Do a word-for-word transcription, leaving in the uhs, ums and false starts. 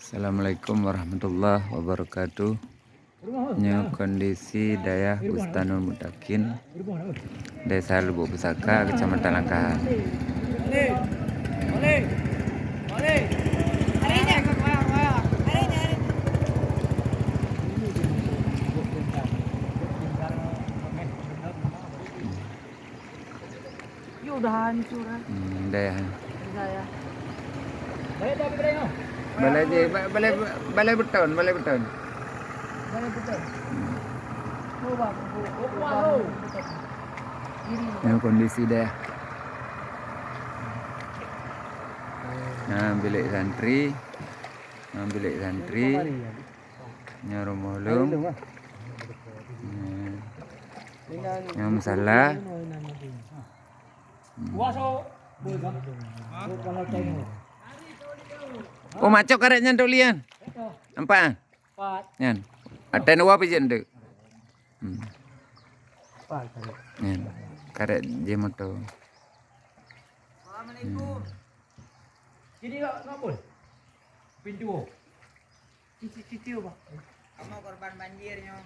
Assalamualaikum warahmatullahi wabarakatuh. Nyoe kondisi dayah Bustanul Mutakin, Desa Lubuk Pusaka, Kecamatan Langkahan. Yuk, udah hancur, ah. Hmm, dah ya. Udah ya. Balai je, ba-, balai, balai beton, balai beton. Balai beton. Hmm. Coba, coba. Ini kondisi dah. Nah, bilik santri. Nah, bilik santri. Nyoe rumoh lôn. Nyoe musala. Hmm. Oh, macok karet nyan, Tok Lian. Nampak, ah? Nyan. Ada dua pijak tu. Hmm. Nyan. Karet je motor. Hmm. Sini, Kak, ngapul. Pintu. Cici-cici, Bang. Kamu korban banjir nyoe.